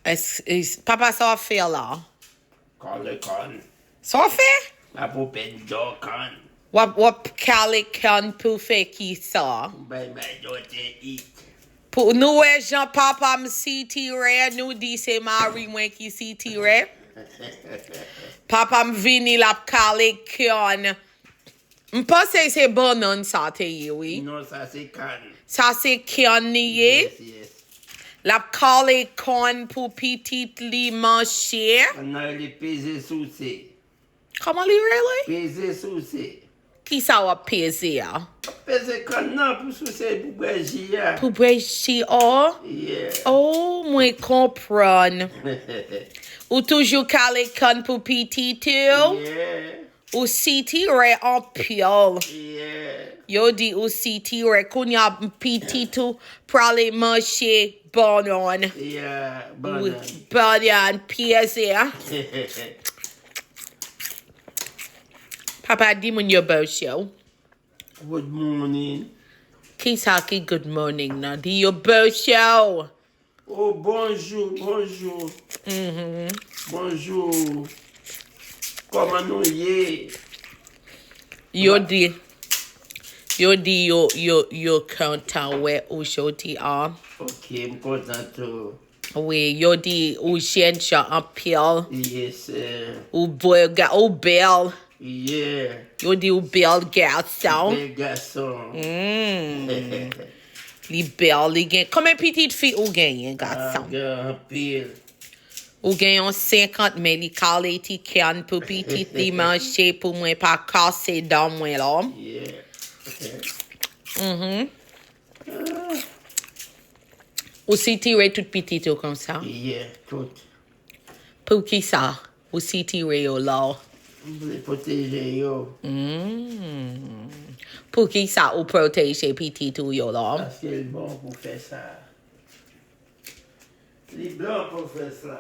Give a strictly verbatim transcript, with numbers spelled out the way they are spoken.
Es, es, papa, sa w ap fè la? Kale kòn. Sa w ap fè? M ap open dò kòn. W ap, w ap kale kòn pou fè ki sa? Bay bay dò te it. Pou nou wè jan papa m sitire, nou di se mari mwen ki sitire. Papa m vini, l ap kale kòn. M panse se bannann sa te ye, wi. Non, sa se kann. Sa se kòn li ye. Yes, yes. L ap kale kòn pou pitit li manje. Kann nan rele peze souse. Kòman li rele? Peze souse. Kisa w ap peze a? Peze kann nan pou souse pou bwè ji a. Pou bwè ji a? Yeah. Oh, mwen konprann. Ou toujou kale kòn pou pitit ou? Yeah. Ou sitire anpil. Yeah. Yo di ou sitire, kounye a pitit ou prale manje bannann. Yeah. Bannann. Bannann, peze a. Papa, di moun yo bonjou. Good morning. Kisa ki good morning nan? Di yo bonjou. Oh, bonjou, bonjou. Mhm. Bonjou. Kòman nou ye? Yo di, yo di yo, yo, yo kontan wè ou jodi a. Ok, m kontan tou. Wi, yo di ou jèn jan anpil. Yes, sir. Ou bèl, ou bèl. Yeah. Yo di ou bèl gason. Bèl gason. Mm. Li bèl, li gen. Konbyen pitit fi ou genyen, Ah, gason? Gen anpil. Ou gen yon senkant, men li kale ti kòn pou pitit li manje pou mwen pa kase dan mwen la. Yeah. Mhm. Ou sitire tout pitit ou konsa? Yeah, tout. Pou kisa ou sitire yo la? M vle pwoteje yo. Mm. Pou kisa ou pwoteje pitit ou yo la? Paske l bon pou fè sa. Li bon pou fè sa.